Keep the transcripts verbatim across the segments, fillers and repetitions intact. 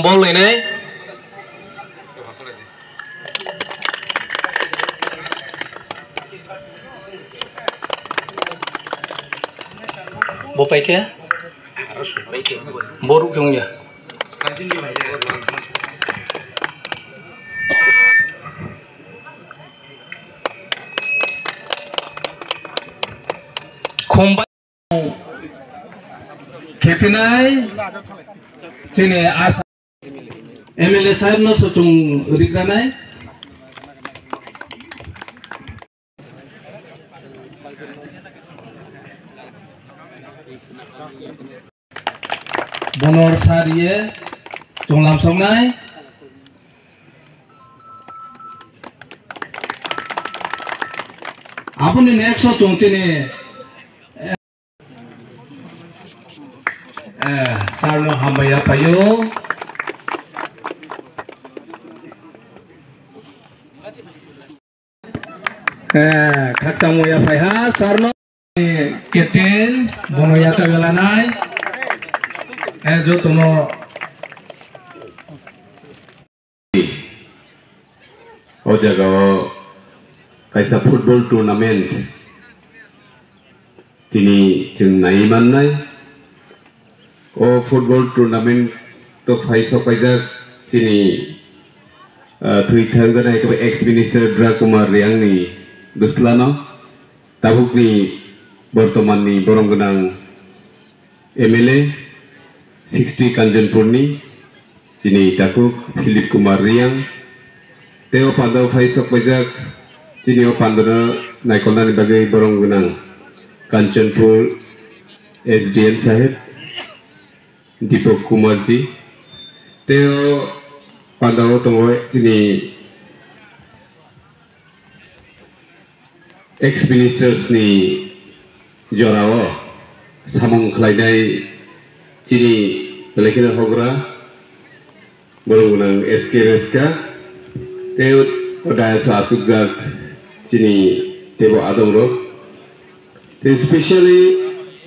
Bol lainai. Bo paikhe. Bo ruk khe wngya. Khumbai. Khepinai chini asa M L A sahib no sochung rigranai. Bonor sariye chunglam songnai. Aboni next o chwng chini, eh, sir no hambai ya paio. Eh, khakchangmo ya phai ha sir no. Captain, bono ya chaga lanai. Eh, jotono. O jaga o kaisa football tournament tini chwng naiwi mannai. O football tournament to phai sok paijak chini, ah, thwi thangjanai kebo ex minister Dra Kumar Reang ni bwslano. Tabukni bortomanni borom gwnang M L A sixty Kanchanpurni chini takhuk Philip Kumar Reang, tei o pandao phai sok paijak chini o pandano naikolnani bagwi borom gwnang Kanchanpur S D M saheb Deepak Kumar ji, tei o pandao tongo chini ex ministers ni jorao samung khlainai chini belai kheno hogra borok gwnang S K Reska tei o dais o achukjak chini teibo adongrok tei specially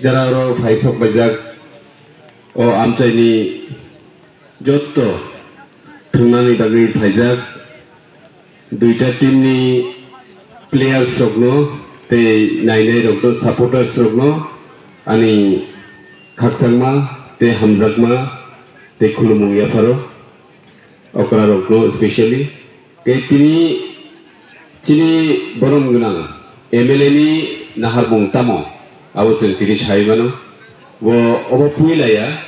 jara oro phai sok paijak o amchaini jotto thwngnani bagwi phaijak. Duita team ni players rokno tei nainai rokno, supporters rokno ani khakchangma tei hamjakma tei khulumung yapharo okra rokno specially. Tei tini chini borom gwnang M L A ni naharmung tamo abo chwng tini sai mano. Bo obo puila ya,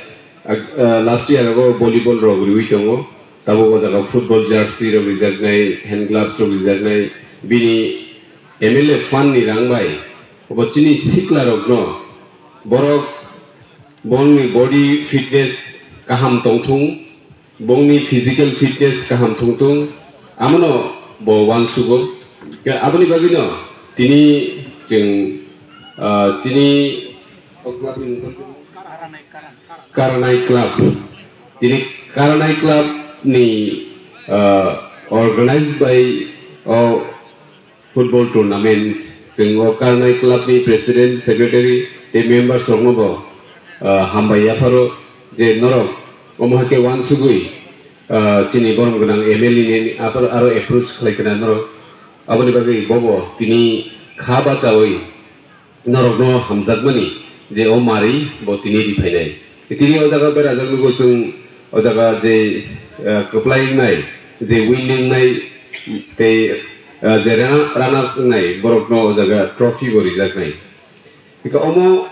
ag-, ah, last year ago volleyball rok riwi tongo. Tabuk o jaga football jersey rok rijaknai, hand gloves rok rijaknai, bini M L A fund ni rang bai obo chini sikla rokno borok bongni body fitness kaham tongthung, bongni physical fitness kaham tongthung, amono bo uansugo. Aboni bagwino tini chwng, ah, chini Karanai Club. Tini Karanai Club ni, ah, organized by, oh, football tournament. Chwng o Karanai Club ni president, secretary tei members rokno bo, ah, hambai yapharo je norok omo hai khe uansugwi, ah, chini borom gwnang M L A ni aphar aro approach khlai khna norok. Aboni bagwi bobo tini kha bachaui norokno hamjakmani je o mari bo tini ri phainai. Tini o jaga berajak nugo chwng o jaga je, eh, kwplai wngnai, je win wngnai tei, eh, je rana-, runners wngnai borokno o jaga trophy bo rijaknai. Hingke omo,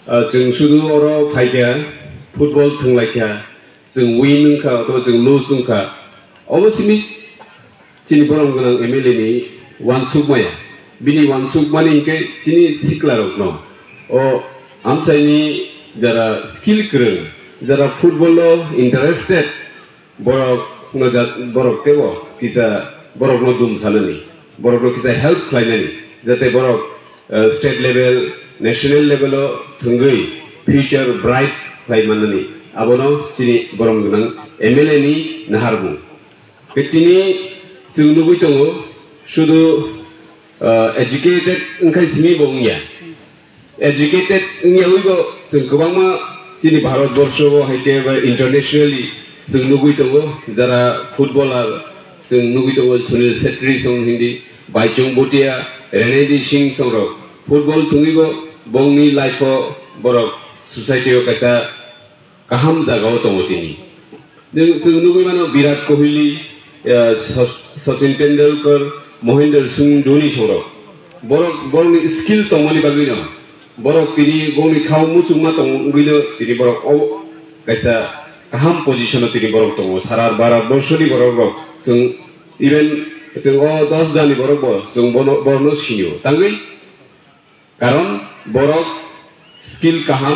eh, chwng sudu oro phaikha, football thwnglaikha, chwng win wngkha, othoba chwng lose wngkha. Omo simi chini borom gwnang M L A ni uansukmaya. Bini uansukmani hingke chini siklarokno o amchaini jara skill kwrwng, jara football o interested, borok no ja-, borok teibo kisa borokno dum sanani, borokno kisa help khlainani, jate borok, eh, state level, national level o thwngwi future bright khlai mannani, abono chini borom gwnang M L A ni naharmung. Tei tini chwng nugwi tongo, sudu, ah, educated wngkhai simi bo wngya. Educated wngyawi bo chwng kwbangma Chini Bharat borsho o hai khe ba internationally chwng nugwi tongo, jara footballer chwng nugwi tongo, Sunil Chhetri song hindi, Baichung Bhutia, Rene Singh song rok football thungwi bo bongni life o borok society o kaisa kaham jaga o tongo tini. Chwng, chwng nugwi mano Virat Kohli, eh, Sa-, Sachin Tendulkar, Mahendra Singh Dhoni song rok. Borok, borokni skill tongmani bagwi no borok tini bongni khao muchungma tong wngwi no tini borok o kaisa kaham position o tini borok tongo. Sara Bharat borshoni borok rok chwng even chwng o dos jani borok bo chwng bono, borokno sinio. Tangwi karon borok skill kaham.